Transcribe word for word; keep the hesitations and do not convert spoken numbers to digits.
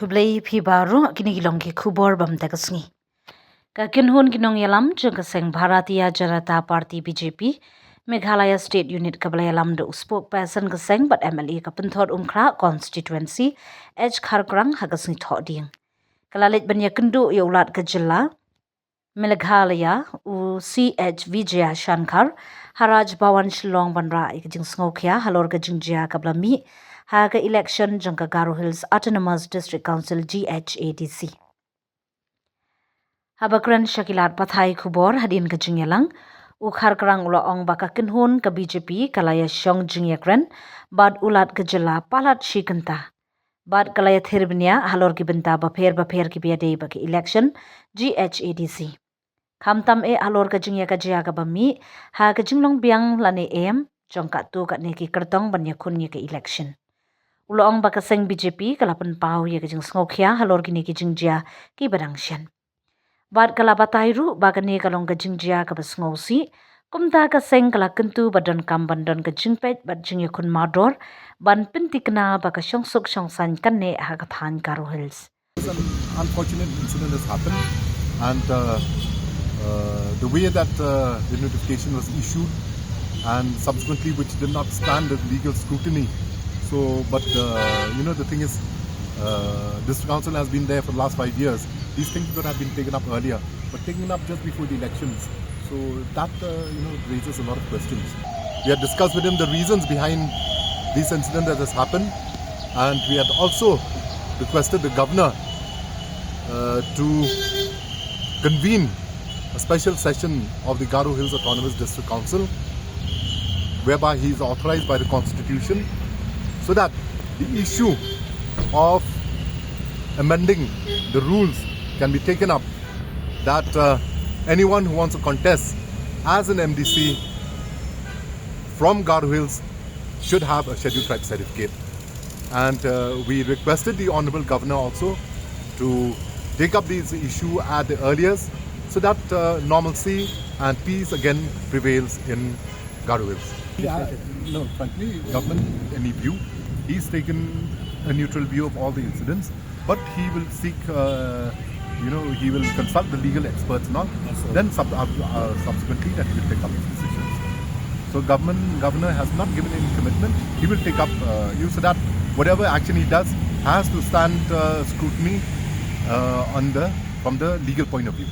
Khublei phi baroh, kine ki long ki khubor bam ta ka sngi. Ka kynhun ki nongïalam jong ka seng Bharatiya Janata Party B J P Meghalaya State Unit kaba la ïalam da u spokesperson ka seng bad M L A ka Pynthorumkhrah Constituency H Kharkrang ha ka sngi Thohdieng ka la leit ban ïakynduh ïa u Lat ka jylla Meghalaya u C H Vijayashankar ha Raj Bhavan Shillong ban rah ïa ka jingsngewkhia halor ka jingjia kaba la mih ha ka election jong ka Garo Hills Autonomous District Council G H A D C. Haba kren sha ki lad pathai khubor hadien ka jingïalang, u Kharkrang u la ong ba ka kynhun ka B J P ka la ïashong jingïakren bad u Lat ka jylla palat shi kynta bad ka la ïathir bniah halor ki bynta bapher bapher kiba ïadei bad ka election G H A D C. Khamtam eh halor ka jingïakajia kaba mih ha ka jinglong biang lane em jong katto katne ki kyrtong ban ïakhun ïa ka election. U la ong ba ka seng B J P ka la pynpaw ïa ka jingsngewkhia halor kine ki jingjia kiba dang shen. Bad ka la batai ruh ba kane ka long ka jingjia kaba sngewsih, kumta ka seng ka la kyntu ba donkam ban don ka jingpeit bad jingïakhun mardor ban pynthikna ba ka shongsuk shongsaiñ kan neh ha ka thaiñ Garo Hills. An unfortunate incident has happened, and uh, uh, the way that uh, the notification was issued, and subsequently which did not stand the legal scrutiny. So, but uh, you know, the thing is, uh, district council has been there for the last five years. These things could have been taken up earlier, but taken up just before the elections. So that uh, you know, raises a lot of questions. We had discussed with him the reasons behind this incident that has happened, and we had also requested the governor uh, to convene a special session of the Garo Hills Autonomous District Council, whereby he is authorized by the Constitution, so that the issue of amending the rules can be taken up, that uh, anyone who wants to contest as an M D C from Garo Hills should have a Scheduled Tribe certificate. And uh, we requested the Honorable Governor also to take up this issue at the earliest, so that uh, normalcy and peace again prevails in Garo Hills. Yeah, no, frankly, government, any view, he's taken a neutral view of all the incidents, but he will seek, uh, you know, he will consult the legal experts now. Then sub- uh, uh, subsequently, that he will take up his decisions. So government, governor has not given any commitment. He will take up, uh, you so that whatever action he does has to stand uh, scrutiny uh, on the from the legal point of view.